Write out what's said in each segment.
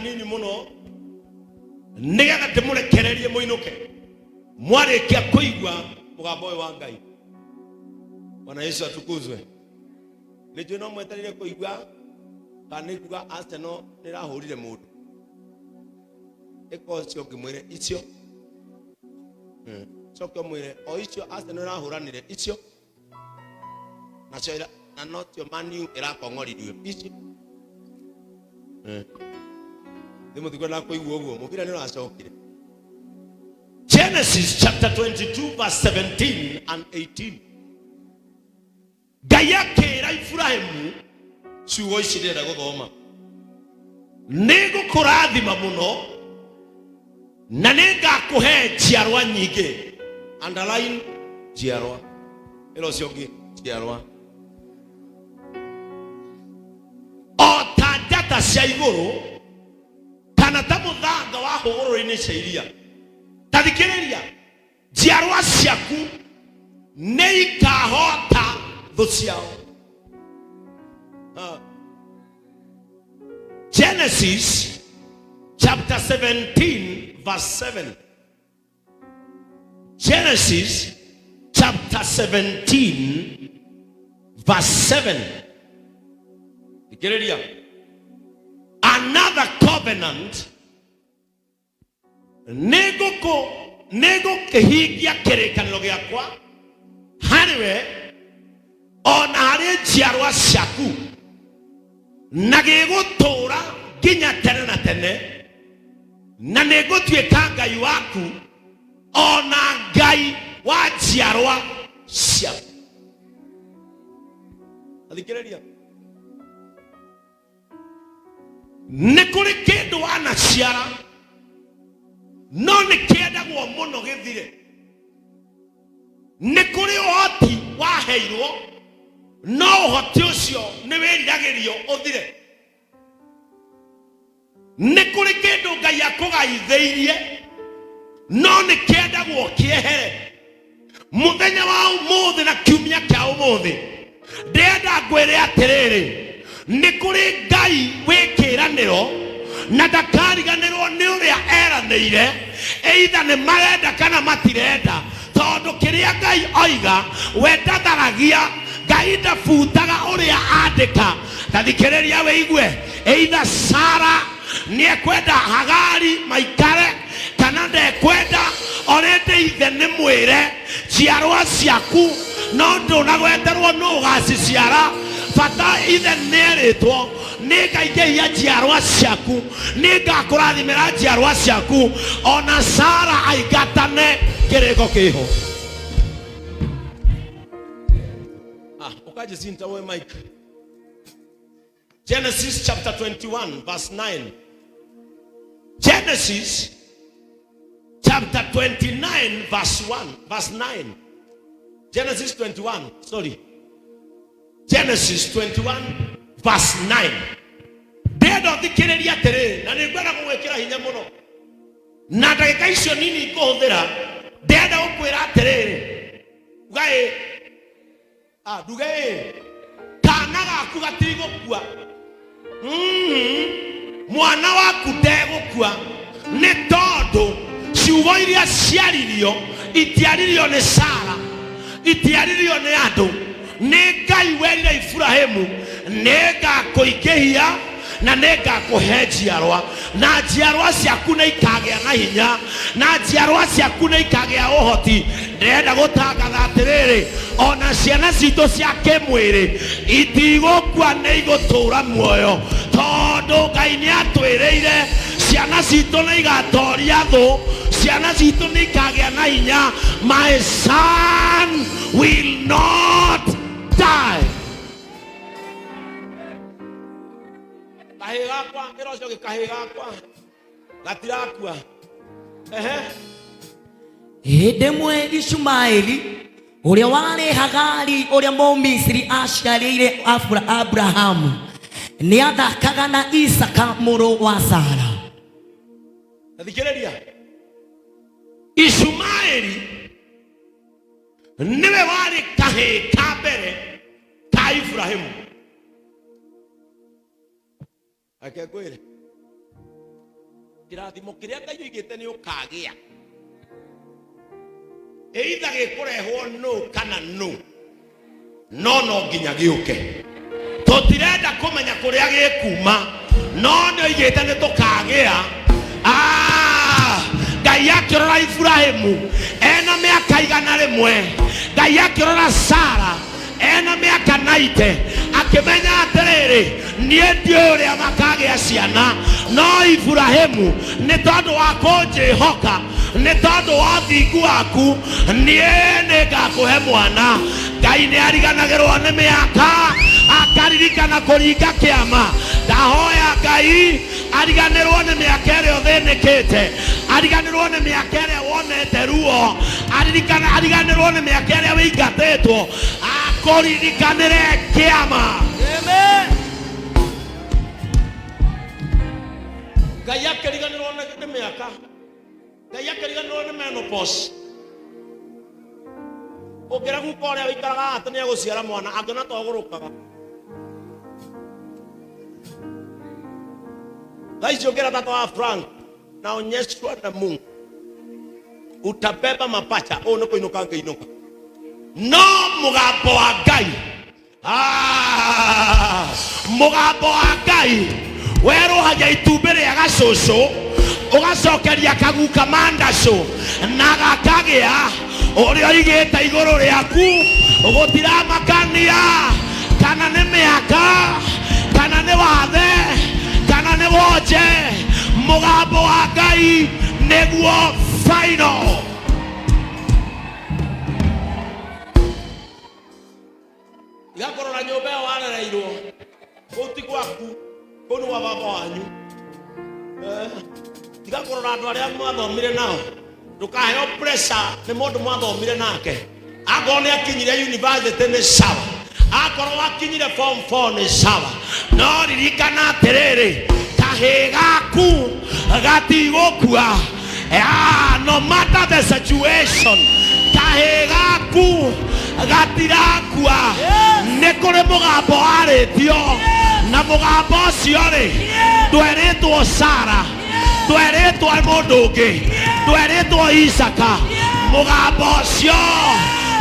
Nini mũno nĩgetha ndĩmũrekererie mũinũke mwarĩkia kũigua mũgambo ũyũ wa Ngai. Bwana Yesu atukuzwe. Nĩ njũĩ no mwetereire kũigua kana nĩ kuga Arsenal nĩ ĩrahũrire mũndũ. Ĩka ũcio ũngĩ mwĩre icio. Coke ũmwĩre o icio Arsenal ĩrahũranire icio nacio na notio maniu ĩrakong'oririo icio. Nĩ mũtikwenda kũigua ũguo mũbira nĩ ũracokire. Genesis chapter 22 verse 17 and 18. Ngai akĩra Iburahĩmu ciugo ici ndĩrenda gũthoma. Nĩ ngũkũrathima mũno na nĩ ngakũhe njiarwa nyingĩ. Underline njiarwa. Ĩra ũcio ũngĩ njiarwa. O ta njata cia igũrũ kana ta mũthanga wa hũgũrũrũ-inĩ cia iria. Ta thikĩrĩria. Njiarwa ciaku nĩ ikahota thũ ciao. Ah. Genesis chapter 17 verse 7. Genesis chapter 17 verse 7. Thikĩrĩria. Another covenant nĩngũkĩhingia kĩrĩkanĩro gĩakwa harĩ we o na harĩ njiarwa ciaku na gĩgũtũũra nginya tene na tene na nĩngũtuĩka Ngai waku o na Ngai wa njiarwa ciaku. Thikĩrĩria. Nĩ kũrĩ kĩndũ wanaciara no nĩ kĩendagwo mũno gĩthire. Nĩ kũrĩ ũhoti waheirwo no ũhoti ũcio nĩ wĩriragĩrio ũthire. Nĩ kũrĩ kĩndũ Ngai akũgaithĩirie no nĩ kĩendagwo kĩehere. Mũthenya wa ũmũthĩ na kiumia kĩa ũmũthĩ ndĩrenda ngwĩre atĩrĩrĩ, nĩ kũrĩ Ngai wĩ kĩĩranĩro na ndakariganĩrwo nĩ ũrĩa eranĩire, either nĩ marenda kana matirenda, tondũ kĩrĩa Ngai oiga we ndatharagia. Ngai ndabutaga ũrĩa andĩka. Ta thikĩrĩria wĩigue, either Sara nĩekwenda Hagari maikare kana ndekwenda, already ithe nĩ mwĩre njiarwa ciaku no ndũnagweterwo nũ ũgaciciara. Bata ithe nĩerĩtwo nĩngaingĩhia njiarwa ciaku, nĩngakũrathimĩra njiarwa ciaku, ona Sara aingatane kĩrĩko kĩho. Ah, ukaje sinta we Mike. Genesis chapter 21 verse 9. Genesis chapter 29 verse 1, verse 9. Genesis 21, sorry. Genesis 21 verse 9. Ndĩrenda ũthikĩrĩrie atĩrĩrĩ, na nĩ ngwenda gũgwĩkĩra hinya mũno. Na ndagĩka icio nini ngũhũthĩra, ndĩrenda gũkwĩra atĩrĩrĩ, uga ĩ, Ah, nduge ĩ, kana gaku gatigũkua. Mwana waku ndegũkua nĩ tondũ ciugo iria ciaririo itiaririo nĩ Sara, itiaririo nĩ andũ, nĩ Ngai werire Iburahimu nĩngakũingĩhia na nĩngakũhe njiarwa, na njiarwa ciaku nĩ ikagĩa na hinya, na njiarwa ciaku nĩ ikagĩa ũhoti. Ndĩrenda gũtangatha atĩrĩrĩ, ona ciana citũ cia kĩmwĩrĩ itigũkua, nĩ igũtũũra muoyo, tondũ Ngai nĩ atwĩrĩire ciana citũ nĩ igatoria thũ, ciana citũ nĩ ikagĩa na hinya. My son will not die. Kahĩĩ gakwa, ĩra ũcio ũngĩ, kahĩĩ gakwa gatirakua. Ehe. Hĩndĩ ĩmwe Ishumaeli ũrĩa warĩ Hagari ũrĩa Mũmisiri aciarĩire Aburahamu nĩathakaga na Isaka mũrũ wa Sara. Na thikĩrĩria, Ishumaeli nĩwe warĩ kahĩĩ ka mbere ka Iburahĩmu. Reke ngwĩre, Kĩrathimo kĩrĩa Ngai oigĩte nĩ ũkagĩa, either gĩkũrehwo nũ kana nũ, no no nginya gĩũke. Tũtirenda kũmenya kũrĩa gĩkuma, no nĩ oigĩte nĩ tũkagĩa. Ah, Ngai akĩrora Iburahimu ena mĩaka 100, Ngai akĩrora Sara ena mĩaka 90, akĩmenya atĩrĩrĩ, niĩ ndiũĩ ũrĩa makagĩa ciana, no Iburahimu nĩ tondũ wa kũnjĩhoka, nĩ tondũ wa thingu waku, niĩ nĩ ngakũhe mwana. Ngai nĩ ariganagĩrwo nĩ mĩaka, akaririkana kũringa kĩama. Ndahoya Ngai ariganĩrwo nĩ mĩaka ĩrĩa ũthĩnĩkĩte, ariganĩrwo nĩ mĩaka ĩrĩa wonete ruo, aririkana, ariganĩrwo nĩ mĩaka ĩrĩa wĩingatĩtwo, akũririkanĩre kĩama. Amen. Ngai akĩriganĩrwo nĩ mĩaka, Ngai akĩriganĩrwo nĩ menopause. Ũngĩra guka ũrĩa ũikaraga atĩ nĩ egũciara mwana, angĩona ta ũgũrũkaga. Thaa ici ũngĩra tata wa Frank, naonyeshwa na Mungu utabeba mapacha, ũũ nĩ kũinũka ngĩinũka. No mũgambo wa Ngai, Ah, mũgambo wa Ngai werũhagia itumbĩ rĩa gacũcũ, ũgacokeria kaguka mandacũ na gakagĩa ũrĩa oigĩte igũrũ rĩaku. Gũtiramakania kana nĩ mĩaka, kana nĩ wathe, kana nĩ wonje, mũgambo wa Ngai nĩguo final. Tiga kũrora nyũmba ĩyo warereirwo, kũu ti gwaku, kũu nĩ gwa baba wanyu. Eh, tiga kũrora andũ arĩa mwathomire nao, ndũkaheo pressure nĩ mũndũ mwathomire nake. Akorwo nĩ akinyire university nĩ sawa, akorwo akinyire form 4 nĩ sawa, no ririkana atĩrĩrĩ, kahĩĩ gaku gatigũkua. Ah, no matter the situation, kahĩĩ gaku gatirakua. Nĩ kũrĩ mũgambo warĩtio, na mũgambo ũcio rĩ, ndwerĩtwo Sara, ndwerĩtwo mũndũ ũngĩ, ndwerĩtwo Isaka. Mũgambo ũcio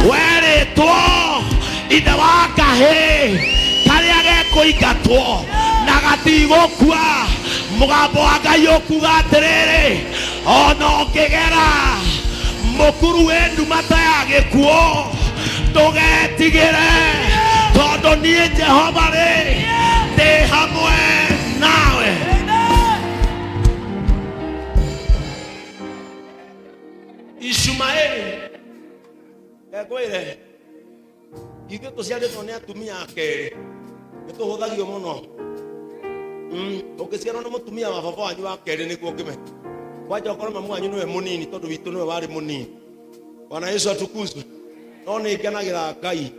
werĩtwo ithe wa kahĩĩ karĩa gekũingatwo na gatigũkua. Mũgambo wa Ngai ũkuga atĩrĩrĩ, ona ũngĩgera mũkuru wĩ nduma ta ya gĩkuũ, ndũgetigĩre, tondũ niĩ Jehova rĩ, ndĩ hamwe nawe. Ishumaeli, ekwĩre ithuĩ tũciarĩtwo nĩ atumia a kerĩ nĩ tũhũthagio mũno. Ũngĩciarwo nĩ mũtumia wa baba wanyu wa kerĩ nĩguo ũngĩmenya. Kwanja ũkorwo mamu wanyu nĩwe mũnini, tondũ witũ nĩwe warĩ mũnini. Bwana Yesu atukuzwe. No nĩ ngenagĩra Ngai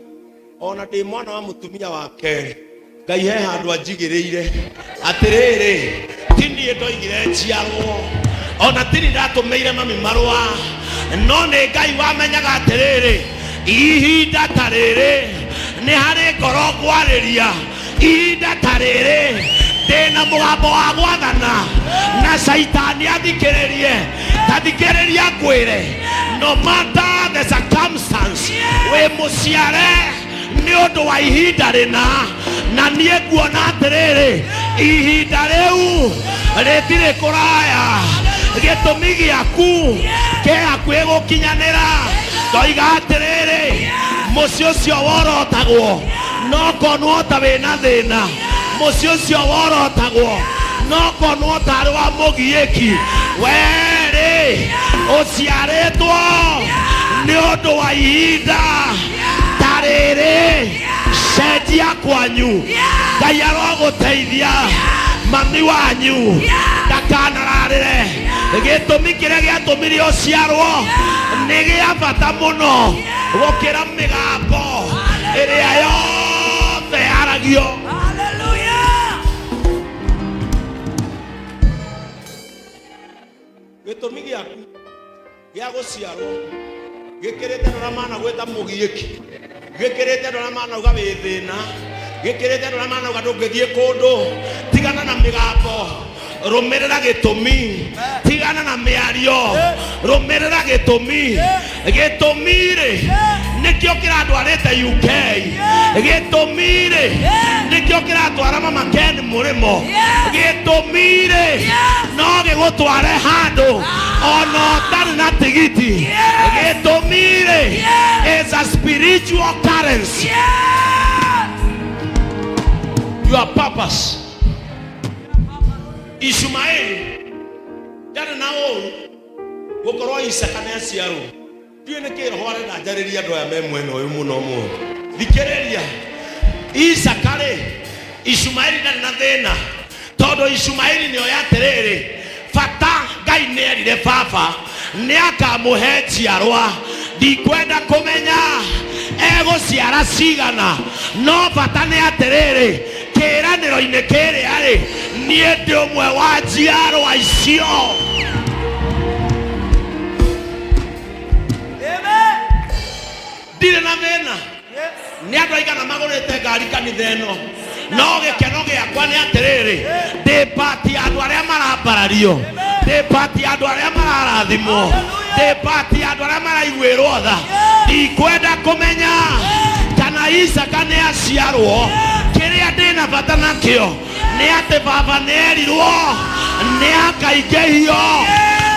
ona ndĩ mwana wa mũtumia wa kerĩ, Ngai he handũ anjigĩrĩire. Atĩrĩrĩ, ti niĩ ndoigire njiarwo, ona ti niĩ ndatũmĩire mami marũa, no nĩ Ngai wamenyaga atĩrĩrĩ, ihinda ta rĩrĩ nĩ harĩ ngoro ngwarĩria, ihinda ta rĩrĩ ndĩna mũgambo wa gwathana na caitani athikĩrĩrie. Tathikĩrĩria ngwĩre, no matter the circumstance, wĩ mũciare nĩ ũndũ wa ihinda rĩna, na niĩ nguona atĩrĩrĩ, ihinda rĩu rĩtirĩ kũraya, gĩtũmi gĩaku kĩ hakuhĩ gũkinyanĩra. Ndoiga atĩrĩrĩ, mũciĩ ũcio worotagwo no konwo ta wĩna thĩna, mũciĩ ũcio worotagwo no konwo tarĩ wa mũgiĩki, werĩ ũciarĩtwo nĩ ũndũ wa ihinda ta rĩrĩ. Cenjia kwanyu, Ngai arogũteithia. Mami wanyu ndakanararĩre, gĩtũmi kĩrĩa gĩatũmire ũciarwo nĩ gĩa bata mũno gũkĩra mĩgambo ĩrĩa yothe yaragio. Hallelujah. Gĩtũmi gĩaku gĩa gũciarwo gĩkĩrĩte andũ arĩa managwĩta mũgiĩki, gĩkĩrĩte andũ arĩa manauga wĩ thĩna, gĩkĩrĩte andũ arĩa manauga ndũngĩthiĩ kũndũ. Tigana na mĩgambo. Rũmĩrĩra gĩtũmi, tigana na mĩario, rũmĩrĩra gĩtũmi. Gĩtũmi rĩ, nĩkĩo kĩrandwarĩte UK. Gĩtũmi rĩ, nĩkĩo kĩratwara mama Ken mũrĩmo. Gĩtũmi rĩ, no gĩgũtware handũ ona ũtarĩ na tigiti. Gĩtũmi rĩ, is a spiritual currency. Your purpose. Ishumaeli ndarĩ na ũru gũkorwo Isaka nĩ aciarwo. Ndiũĩ nĩ kĩ roho arenda njarĩrie andũ aya me mwena ũyũ mũno mũno. Thikĩrĩria, Isaka rĩ, Ishumaeli ndarĩ na thĩna tondũ Ishumaeli nĩ oĩ atĩrĩrĩ, bata Ngai nĩ erire baba nĩ akamũhe njiarwa. Ndikwenda kũmenya egũciara cigana, no bata nĩ atĩrĩrĩ, kĩĩranĩro-inĩ kĩrĩa rĩ, niĩ ndĩ ũmwe wa njiarwa icio. Amen. Ndirĩ na thĩna. Yes. Nĩ andũ aigana magũrĩte ngari kanitha ĩno, no gĩkeno gĩakwa nĩ atĩrĩrĩ, ndĩ pati ya andũ arĩa marambarario, ndĩ pati ya andũ arĩa mararathimwo, ndĩ pati ya andũ arĩa maraiguĩrwo tha. Ndikwenda kũmenya kana Isaka nĩ aciarwo. Kĩrĩa ndĩna bata nakĩo nĩ atĩ baba nĩ erirwo nĩ akaingĩhio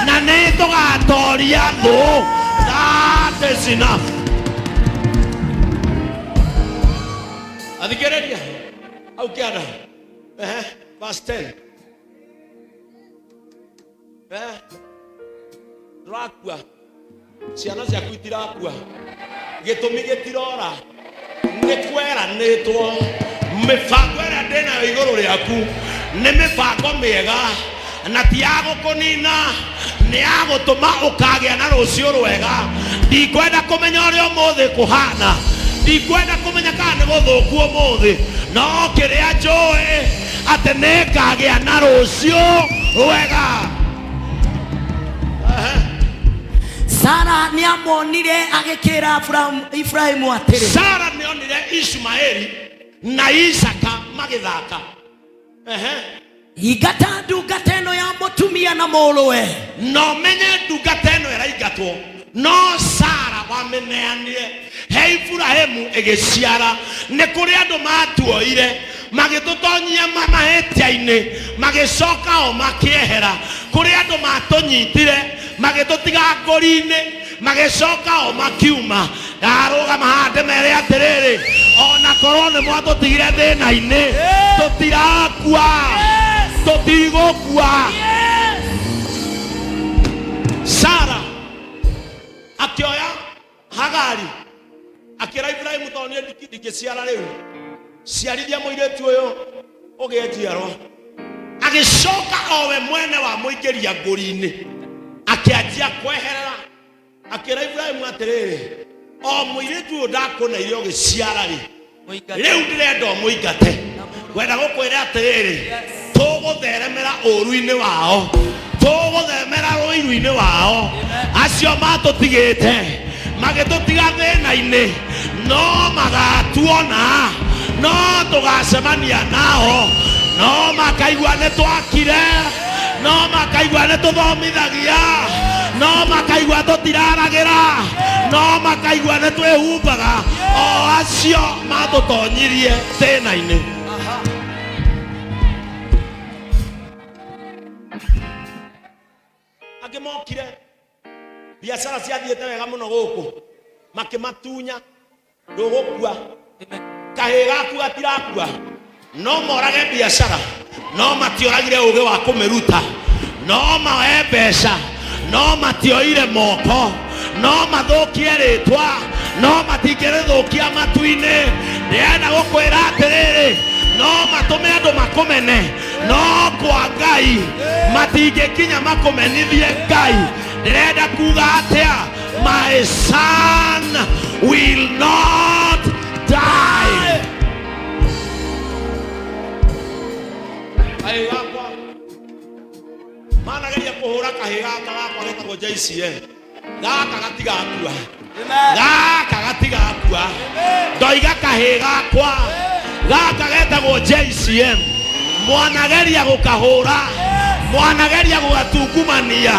na nĩ tũgatoria thũ. That is enough. Athikĩrĩria hau kĩanda. Ehe, verse 10. Ehe, ndũrakua, ciana ciaku itirakua, gĩtũmi gĩtirora, nĩ kweranĩtwo mĩbango ĩrĩa ndĩnayo igũrũ rĩaku nĩ mĩbango mĩega na ti ya gũkũnina, nĩ ya gũtũma ũkagĩa na rũciũ rwega. Ndikwenda kũmenya ũrĩa ũmũthĩ kũhana, ndikwenda kũmenya kana nĩ gũthũku ũmũthĩ, no kĩrĩa njũĩ atĩ nĩ ngagĩa na rũciũ rwega. Sara nĩ amonire agĩkĩra Ibrahimu atĩrĩ. Sara nĩ onire Ishumaeli na Isaka magĩthaka. Ehe. Ingata ndungata ĩno ya mũtumia na mũrũwe. No menye ndungata ĩno ĩraingatwo, no Sara wamĩneanire he Iburahimu ĩgĩciara. Nĩ kũrĩ andũ matuoire magĩtũtonyia mahĩtia-inĩ, magĩcoka o makĩehera. Kũrĩ andũ matũnyitire magĩtũtiga ngũri-inĩ, magĩcoka o makiuma. Ndarũgama haha ndĩmere atĩrĩrĩ, ona korwo nĩ mwatũtigire thĩna-inĩ, tũtirakua, tũtigũkua. Sara akĩoya Hagari akĩra Ibrahimu, tondũ niĩ ndingĩciara rĩu, ciarithia mũirĩtu ũyũ ũgĩe njiarwa. Agĩcoka o we mwene wa mũingĩria ngũri-inĩ, akĩanjia kweherera, akĩra Ibrahimu atĩrĩrĩ, o mũirĩtu ũyũ ndakũneire ũgĩciara rĩ, rĩu ndĩrenda ũmũingate. Ngwenda gũkwĩra atĩrĩrĩ, tũgũtheremera ũru-inĩ wao, tũgũtheremera rũiru-inĩ wao. Acio matũtigĩte magĩtũtiga thĩna-inĩ, no magatuona, no tũgacemania nao, no makaigua nĩ twakire, no makaigua nĩ tũthomithagia, no makaigua tũtiraragĩra, no makaigua nĩ twĩhumbaga. O acio matũtonyirie thĩna-inĩ. Angĩ mokire biacara ciathiĩte wega mũno gũkũ, makĩmatunya, ndũgũkua, kahĩĩ gaku gatirakua. No morage biacara, no matioragire ũgĩ wa kũmĩruta, no moe mbeca, no matioire moko, no mathũkie rĩtwa, no matingĩrĩthũkia matu-inĩ. Ndĩrenda gũkwĩra atĩrĩrĩ, no matũme andũ makũmene, no kwa Ngai matingĩkinya makũmenithie Ngai. Ndĩrenda kuga atĩa? My son will not die. Kahĩĩ gakwa manageria kũhũra, kahĩĩ gaka gakwa getagwo JCM, gaka gatigakua, gaka gatigakua. Ndoiga kahĩĩ gakwa gaka getagwo JCM, mwanageria gũkahũra. Mwanageria gũgatungumania.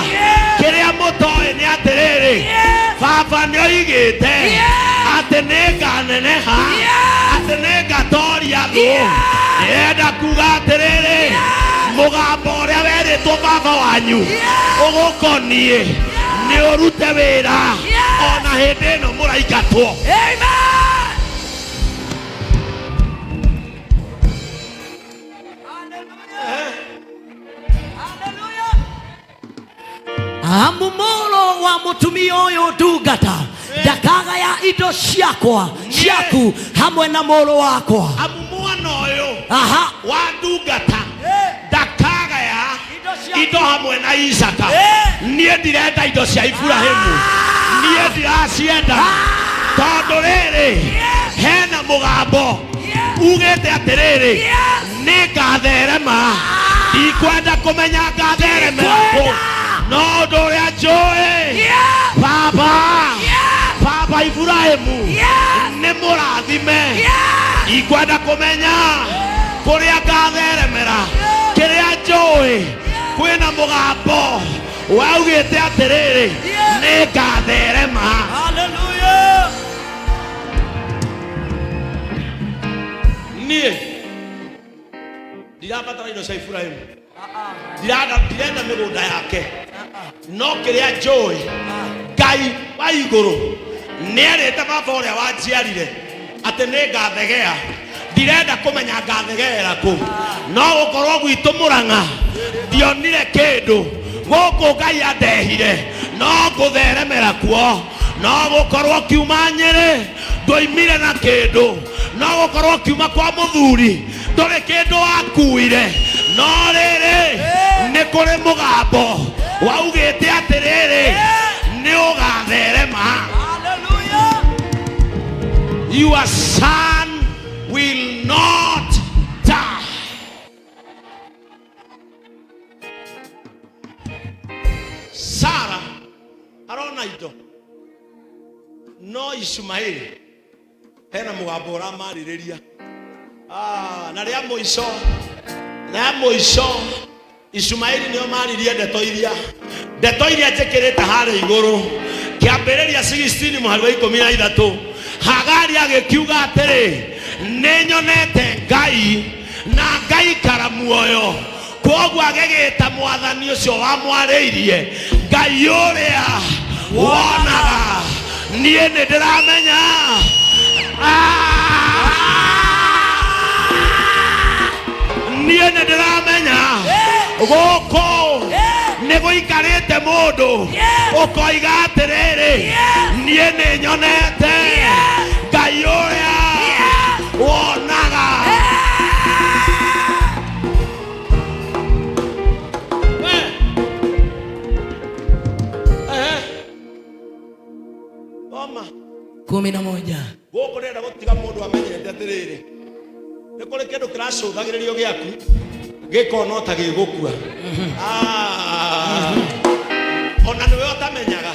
Kĩrĩa mũtoĩ nĩ atĩrĩrĩ, baba nĩ oigĩte atĩ nĩ nganeneha, atĩ nĩ ngatoria thũ. Ndĩrenda kuga atĩrĩrĩ, mũgambo ũrĩa werĩtwo baba wanyu ũgũkoniĩ nĩ ũrute wĩra ona hĩndĩ ĩno mũraingatwo. Amen. Amu mũrũ wa mũtumia ũyũ ndungata ndakagaya indo ciakwa ciaku hamwe na mũrũ wakwa. Amu mwana ũyũ Aha. wa ndungata ndakagaya indo hamwe na Isaka. Niĩ ndirenda indo cia Iburahĩmu, niĩ ndiracienda, tondũ rĩrĩ hena mũgambo ugĩte atĩrĩrĩ, nĩ ngatherema. Ndikwenda kũmenya ngatheremera kũ, no ũndũ ũrĩa njũĩ, baba baba Iburahĩmu nĩ mũrathime. Ndikwenda kũmenya kũrĩa ngatheremera, kĩrĩa njũĩ kwĩna mũgambo waugĩte atĩrĩrĩ, nĩ ngatherema. Hallelujah. Niĩ ndirabatara indo cia Iburahĩmu, ndirenda mĩgũnda yake, no kĩrĩa njũĩ, Ngai wa igũrũ nĩerĩte baba ũrĩa wanjiarire atĩ nĩ ngathegea. Ndirenda kũmenya ngathegeera kũ, no gũkorwo gwitũ Mũrang'a ndionire kĩndũ, gũkũ Ngai andehire no ngũtheremera kuo. No gũkorwo kiuma Nyĩrĩ ndwoimire na kĩndũ, no gũkorwo kiuma kwa mũthuri ndũrĩ kĩndũ wakuire, no rĩrĩ nĩ kũrĩ mũgambo waugĩte atĩrĩrĩ, nĩ ũgatherema. Hallelujah. Your son will not die. Sara arona indo, no Ishumaeli hena mũgambo ũramarĩrĩria. Ah, na rĩa mũico, rĩa mũico Ishumaeli nĩo maririe ndeto iria, ndeto iria njĩkĩrĩte harĩa igũrũ, kĩambĩrĩria 16 mũhari wa 13. Hagari agĩkiuga atĩrĩ, nĩ nyonete Ngai na ngaikara muoyo. Kwoguo agĩgĩta mwathani ũcio wamwarĩirie Ngai ũrĩa wonaga. Niĩ nĩ ndĩramenya. Niĩ nĩ ndĩramenya gũkũ nĩ gũikarĩte mũndũ ũkoiga atĩrĩrĩ, niĩ nĩ nyonete Ngai ũrĩa wonaga. We. Ehe. Thoma. 11. Gũkũ ndĩrenda gũtiga mũndũ amenyete atĩrĩrĩ, nĩ kũrĩ kĩndũ kĩracũthagĩrĩrio gĩaku gĩkona ta gĩgũkua. Ah. Ona nĩwe ũtamenyaga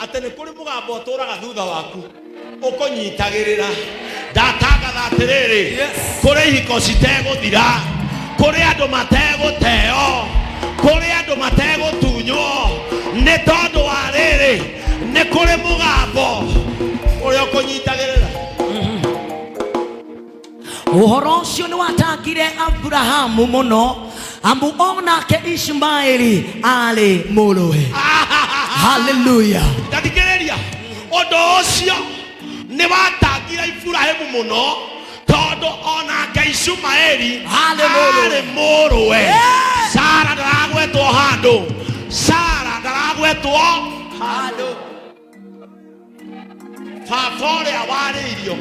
atĩ nĩ kũrĩ mũgambo ũtũraga thutha waku ũkũnyitagĩrĩra. Ndatangatha atĩrĩrĩ, kũrĩ ihiko citegũthira, kũrĩ andũ mategũteo, kũrĩ andũ mategũtunywo, nĩ tondũ wa rĩrĩ, nĩ kũrĩ mũgambo ũrĩa ũkũnyitagĩrĩra. Ũhoro ũcio nĩ watangire Aburahamu mũno, amu onake Ishumaeli arĩ mũrũwe. Haleluya. Ndathikĩrĩria, ũndũ ũcio nĩ watangire Iburahĩmu mũno, tondũ onake Ishumaeli Hallelujah. arĩ mũrũwe. Sara ndaragwetwo handũ, Sara ndaragwetwo handũ. Baba ũrĩa warĩirio,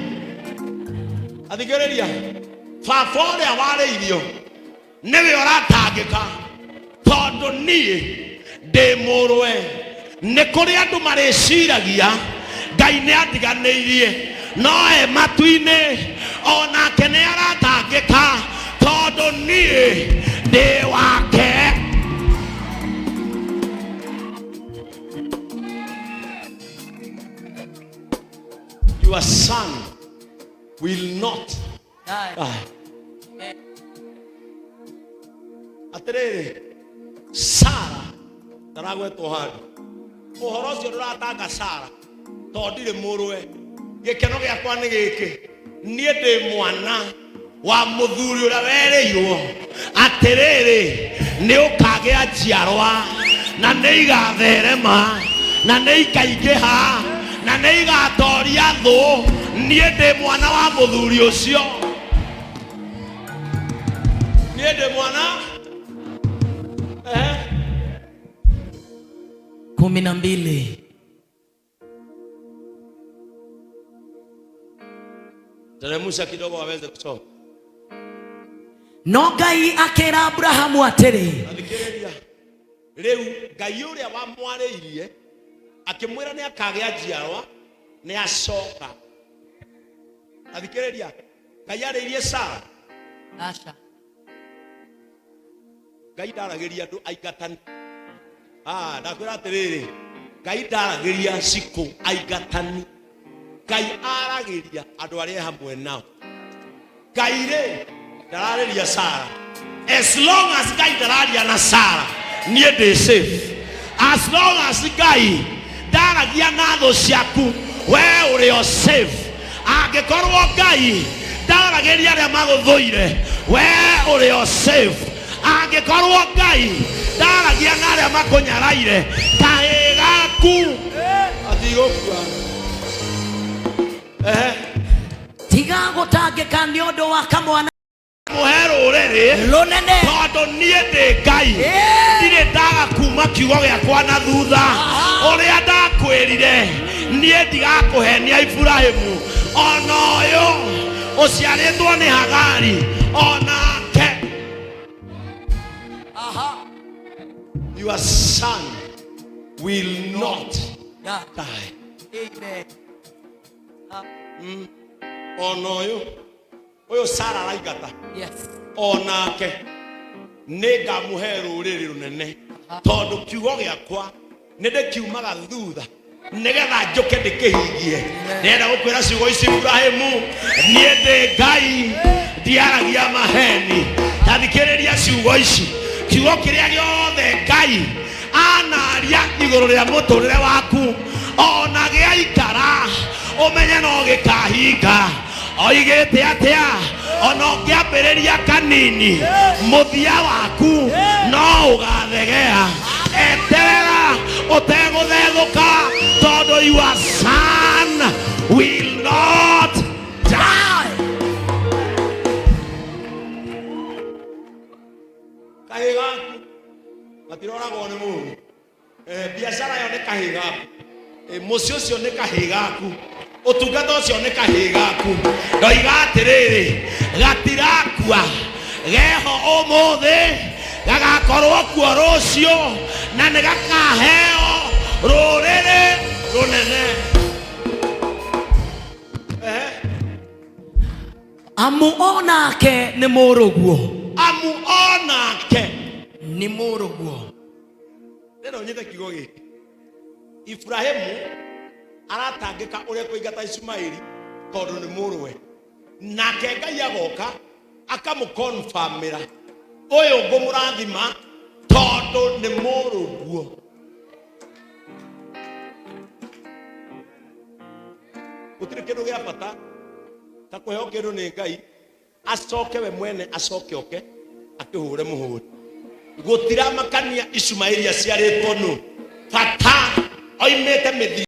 athikĩrĩria, baba ũrĩa warĩirio nĩwe ũratangĩka, tondũ niĩ ndĩ mũrũwe. Nĩ kũrĩ andũ marĩciragia Ngai nĩ andiganĩirie, no e matu-inĩ onake nĩ aratangĩka, tondũ niĩ ndĩ wake. Your son will not die. Atĩrĩrĩ, Ndaragwetwo handũ. Ũhoro ũcio ndũratanga Sara tondũ ndirĩ mũrũwe. Gĩkeno gĩakwa nĩ gĩkĩ, niĩ ndĩ mwana wa mũthuri ũrĩa werĩirwo atĩrĩrĩ, nĩ ũkagĩa njiarwa na nĩ igatherema na nĩ ikaingĩha na nĩ igatoria thũ. Niĩ ndĩ mwana wa mũthuri ũcio. Niĩ ndĩ mwana eh? 12. Teremusha kidogo waweze kusoma. No Ngai akĩra Aburahamu atĩrĩ, Thikĩrĩria. Rĩu Ngai ũrĩa wamwarĩirie akĩmwĩra nĩ akagĩa njiarwa nĩ acoka. Athikĩrĩria. Ngai arĩirie Sara. Aca. Ngai ndaragĩria andũ aingatani. Ah, ndakwĩra atĩrĩrĩ, Ngai ndaragĩria cikũ aingatani. Ngai aragĩria andũ arĩa e hamwe nao. Ngai rĩ ndararĩria Sara. As long as Ngai ndararia na Sara, niĩ ndĩ safe. As long as Ngai ndaragia na thũ ciaku, we ũrĩ o safe. Angĩkorwo Ngai ndaragĩria arĩa magũthũire, we ũrĩ o safe. Angĩkorwo Ngai ndaragia na arĩa makũnyaraire, kahĩĩ gaku gatigũkua. Ehe. Tiga gũtangĩka nĩ ũndũ wa kamwana Mũhe rũrĩrĩ rũnene. Tondũ niĩ ndĩ Ngai, ndirĩ ndaga kuma kiugo gĩakwa na thutha. Ũrĩa ndakwĩrire, niĩ ndigakũhenia. Iburahimu, ona ũyũ ũciarĩtwo nĩ Hagari onake, your son will not die. Amen. Ona ũyũ Ũyũ Sara araingata, Yes. Onake nĩ ngamũhe rũrĩrĩ rũnene, tondũ kiugo gĩakwa nĩ ndĩkiumaga thutha nĩgetha njũke ndĩkĩhingie. Ndĩrenda gũkwĩra ciugo ici, Ibrahimu, niĩ ndĩ Ngai, ndiaragia maheni. Ta thikĩrĩria ciugo ici. Kiugo kĩrĩa gĩothe Ngai anaria igũrũ rĩa mũtũrĩre waku, ona gĩaikara, ũmenye no gĩkahinga. Oigĩte atĩa? Ona ũngĩambĩrĩria kanini, mũthia waku no ũgathegea. Eterera ũtegũthethũka, tondũ your son will not die. Kahĩĩ gaku gatiroragwo nĩ mũndũ. Biacara ĩyo nĩ kahĩĩ gaku. Mũciĩ ũcio nĩ kahĩĩ gaku. Ũtungata ũcio nĩ kahĩĩ gaku. Ndoiga atĩrĩrĩ, gatirakua, geho ũmũthĩ, gagakorwo kuo rũciũ, na nĩ gakaheo rũrĩrĩ rũnene. Ehe. Amu onake nĩ mũrũguo. Amu onake nĩ mũrũguo. Ndĩrenda ũnyite kiugo gĩkĩ. Ibrahimu aratangĩka ũrĩa kũingata Ishumaeli tondũ nĩ mũrũwe, nake Ngai agoka akamũkonfamĩra, ũyũ ngũmũrathima tondũ nĩ mũrũguo. Gũtirĩ kĩndũ gĩa bata ta kũheo kĩndũ nĩ Ngai, acoke we mwene acoke oke akĩhũre mũhũri. Gũtiramakania Ishumaeli aciarĩtwo nũ, bata oimĩte mĩthi.